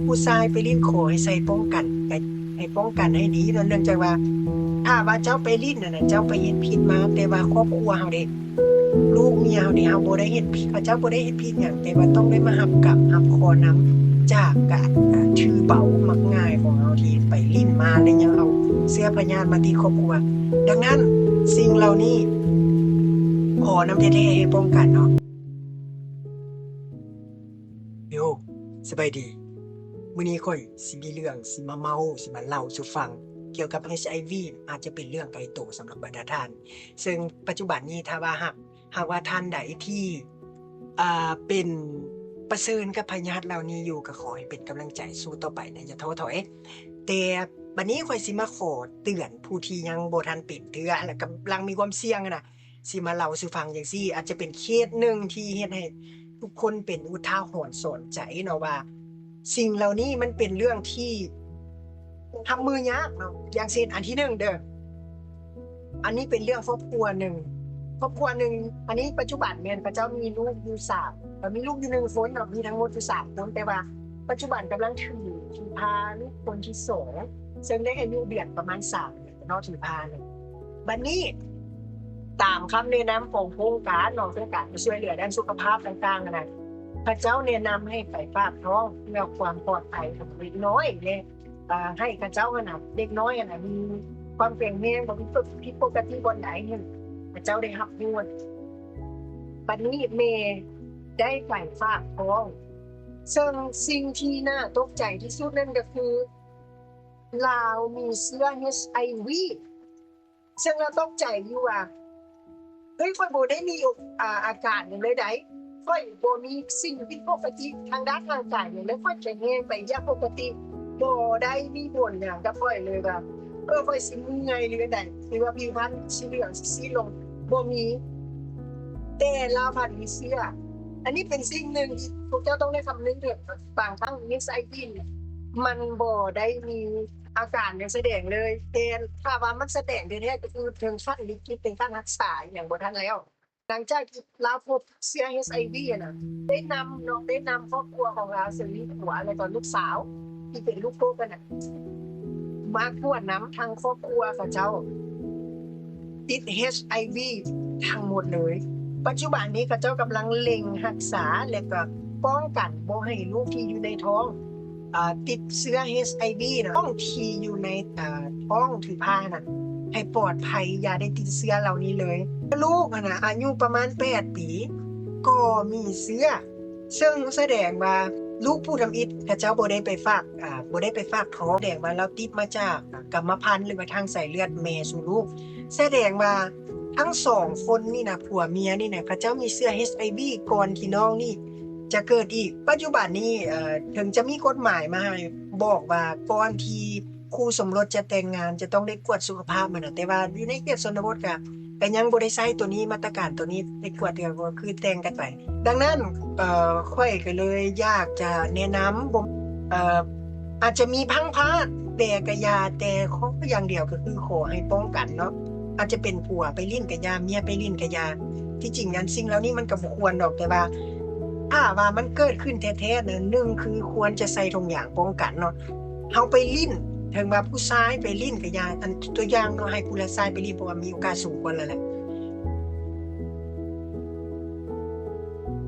ຜູ້ຊາຍໄປຫຼິ້ນ ຂໍໃຫ້ໃສ່ປ້ອງກັນ ໃຫ້ປ້ອງກັນໃຫ້ດີເນາະ ເນື່ອງຈາກວ່າ ຖ້າວ່າເຈົ້າໄປຫຼິ້ນຫັ້ນນະ ເຈົ້າໄປເຮັດຜິດມາ ແຕ່ວ່າຄອບຄົວເຮົາເດ້ ລູກເມຍເຮົານີ້ ເຮົາບໍ່ໄດ້ເຮັດຜິດ ເຂົາເຈົ້າບໍ່ໄດ້ເຮັດຜິດຫຍັງ ແຕ່ວ່າຕ້ອງໄດ້ມາຮັບກຳຮັບເຄາະນຳ ຈາກການຖືເບົາມັກງ່າຍຂອງເຮົາທີ່ໄປຫຼິ້ນມາ ແລະ ຍັງເອົາເຊື້ອພະຍາດມາຕິດຄອບຄົວ. ດັ່ງນັ້ນ ສິ່ງເຫຼົ່ານີ້ ຂໍນຳແທ້ໆ ໃຫ້ປ້ອງກັນເນາະ. ໂຢ ສະບາຍດີ. ມື້ນີ້ຂ້ອຍຊິມີເລື່ອງຊິມາເມົາ ຊິມາເລົ່າສູ່ຟັງ ກ່ຽວກັບ ເອັດໄອວີ ອາດຈະເປັນເລື່ອງໄກໂຕສຳລັບບັນດາທ່ານ. ເຊິ່ງປັດຈຸບັນນີ້ ຖ້າວ່າຫາກ ຫາກວ່າທ່ານໃດທີ່ ອ່າ ເປັນ ປະເຊີນກັບພະຍາດເຫຼົ່ານີ້ຢູ່ ກໍຂໍໃຫ້ເປັນກຳລັງໃຈສູ້ຕໍ່ໄປນະ ຢ່າທໍ້ຖອຍ. ແຕ່ບັດນີ້ຂ້ອຍຊິມາຂໍເຕືອນຜູ້ທີ່ຍັງບໍ່ທັນເປັນເທື່ອ ແລະ ກຳລັງມີຄວາມສ່ຽງຫັ້ນນະ ຊິມາເລົ່າສູ່ຟັງຈັ່ງຊີ້ ອາດຈະເປັນເຄສໜຶ່ງທີ່ເຮັດໃຫ້ທຸກຄົນເປັນອຸທາຫອນສອນໃຈເນາະວ່າ ສິ່ງເຫຼົ່ານີ້ມັນເປັນເລື່ອງທີ່ຮັບມືຍາກເນາະ. ຢ່າງເຊັ່ນ ອັນທີໜຶ່ງເດີ້ ອັນນີ້ເປັນເລື່ອງຄອບຄົວໜຶ່ງ ຄອບຄົວໜຶ່ງ ອັນນີ້ປັດຈຸບັນແມ່ນເຂົາເຈົ້າມີລູກຢູ່ສາມ ກໍມີລູກຢູ່ໜຶ່ງຄົນເນາະ ມີທັງໝົດຢູ່ສາມຄົນ ແຕ່ວ່າປັດຈຸບັນກຳລັງຖື ຖືພາລູກຄົນທີສອງ ເຊິ່ງໄດ້ອາຍຸເດືອນປະມານສາມເດືອນເນາະ ຖືພານະ. ບັດນີ້ ຕາມຄຳແນະນຳຂອງໂຄງການເນາະ ໂຄງການທີ່ຊ່ວຍເຫຼືອດ້ານສຸຂະພາບຕ່າງໆຫັ້ນນະ ເຂົາເຈົ້າແນະນຳໃຫ້ໄປຝາກທ້ອງເພື່ອຄວາມປອດໄພຂອງເດັກນ້ອຍ ແລະ ເອີ ໃຫ້ເຂົາເຈົ້າຫັ້ນນະ ເດັກນ້ອຍຫັ້ນນະ ມີຄວາມແຂງແຮງ ບໍ່ມີຜິດປົກກະຕິບ່ອນໃດ ໃຫ້ເຂົາເຈົ້າໄດ້ຮັບຮູ້. ບັດນີ້ແມ່ໄດ້ໄປຝາກທ້ອງ ເຊິ່ງສິ່ງທີ່ໜ້າຕົກໃຈທີ່ສຸດນັ້ນກໍຄື ລາວມີເຊື້ອ ເອັດໄອວີ ເຊິ່ງລາວຕົກໃຈຢູ່ວ່າ ເຮີ້ຍ ຂ້ອຍບໍ່ໄດ້ມີ ອາ ອາການຫຍັງເລີຍໃດ໋ ຂ້ອຍບໍ່ມີສິ່ງຜິດປົກກະຕິທາງດ້ານຮ່າງກາຍຫຍັງເລີຍ ຂ້ອຍແຂງແຮງໄປຢ່າງປົກກະຕິ ບໍ່ໄດ້ມີຜົນຫຍັງກັບຂ້ອຍເລີຍວ່າ ເອີ ຂ້ອຍຊິເມື່ອຍຫຼືໃດ ຫຼືວ່າຜິວພັນຊິເຫຼືອງຊິຊີດລົງ ບໍ່ມີ. ແຕ່ລາວພັດມີເຊື້ອ ອັນນີ້ເປັນສິ່ງໜຶ່ງທີ່ພວກເຈົ້າຕ້ອງໄດ້ຄຳນຶງເຖິງ ບາງຄັ້ງ ເອັດໄອວີ ມັນບໍ່ໄດ້ມີ ອາການຍັງສະແດງເລີຍ ແຕ່ຖ້າວ່າມັນສະແດງແທ້ໆ ກໍຄືເຖິງຂັ້ນວິກິດ ເຖິງຂັ້ນຮັກສາອີ່ຫຍັງບໍ່ທັນແລ້ວ. ຫຼັງຈາກທີ່ລາວພົບເຊື້ອ ເອັດໄອວີ ຫັ້ນນະ ໄດ້ນຳເນາະ ໄດ້ນຳຄອບຄົວຂອງລາວ ເຊິ່ງມີຜົວ ແລ້ວກໍລູກສາວທີ່ເປັນລູກກົກຫັ້ນນະ ມາກວດນຳ ທັງຄອບຄົວເຂົາເຈົ້າ ຕິດ ເອັດໄອວີ ທັງໝົດເລີຍ. ປັດຈຸບັນນີ້ເຂົາເຈົ້າກຳລັງເລັ່ງຮັກສາ ແລະກໍປ້ອງກັນບໍ່ໃຫ້ລູກທີ່ຢູ່ໃນທ້ອງ ເອີ ຕິດເຊື້ອ ເອັດໄອວີ ນະ ທ້ອງທີ່ຢູ່ໃນ ເອີ ທ້ອງຖືພານະ ໃຫ້ປອດໄພ ຢ່າໄດ້ຕິດເຊື້ອເຫຼົ່ານີ້ເລີຍ. ລູກຫັ້ນນະ ອາຍຸປະມານແປດປີ ກໍມີເຊື້ອ ເຊິ່ງສະແດງວ່າລູກຜູ້ທຳອິດເຂົາເຈົ້າບໍ່ໄດ້ໄປຝາກ ອາ ບໍ່ໄດ້ໄປຝາກທ້ອງ ສະແດງວ່າລາວຕິດມາຈາກ ອາ ກຳມະພັນ ຫຼືວ່າທາງສາຍເລືອດແມ່ສູ່ລູກ. ສະແດງວ່າທັງສອງຄົນນີ້ນະ ຜົວເມຍນີ້ນະ ເຂົາເຈົ້າມີເຊື້ອ ເອັດໄອວີ ກ່ອນທີ່ນ້ອງນີ້ຈະເກີດອີກ. ປັດຈຸບັນນີ້ ເອີ ເຖິງຈະມີກົດໝາຍມາໃຫ້ບອກວ່າ ກ່ອນທີ່ຄູ່ສົມລົດຈະແຕ່ງງານ ຈະຕ້ອງໄດ້ກວດສຸຂະພາບຫັ້ນນະ ແຕ່ວ່າຢູ່ໃນເຂດຊົນນະບົດກະ ກໍຍັງບໍ່ໄດ້ໃຊ້ໂຕນີ້ ມາດຕະການໂຕນີ້ໄດ້ກວດເທື່ອ ກໍຄືແຕ່ງກັນໄປ. ດັ່ງນັ້ນ ເອີ ຂ້ອຍກໍເລີຍຢາກຈະແນະນຳ ບໍ່ ເອີ ອາດຈະມີພັງພາດ ແຕ່ກະຢ່າ ແຕ່ຂໍຢ່າງດຽວກໍຄືຂໍໃຫ້ປ້ອງກັນເນາະ ອາດຈະເປັນຜົວໄປຫຼິ້ນກະຢ່າ ເມຍໄປຫຼິ້ນກະຢ່າ. ທີ່ຈິງອັນສິ່ງເຫຼົ່ານີ້ມັນກໍບໍ່ຄວນດອກ ແຕ່ວ່າຖ້າວ່າມັນເກີດຂຶ້ນແທ້ໆນະ ໜຶ່ງຄືຄວນຈະໃສ່ຖົງຢາງປ້ອງກັນເນາະ. ເຮົາໄປຫຼິ້ນ ເຖິງວ່າຜູ້ຊາຍໄປຫຼິ້ນກະຢ່າ ອັນຕົວຢ່າງເນາະ ໃຫ້ຜູ້ຊາຍໄປຫຼິ້ນ ເພາະວ່າມີໂອກາດສູງກວ່າແລ້ວແຫຼະ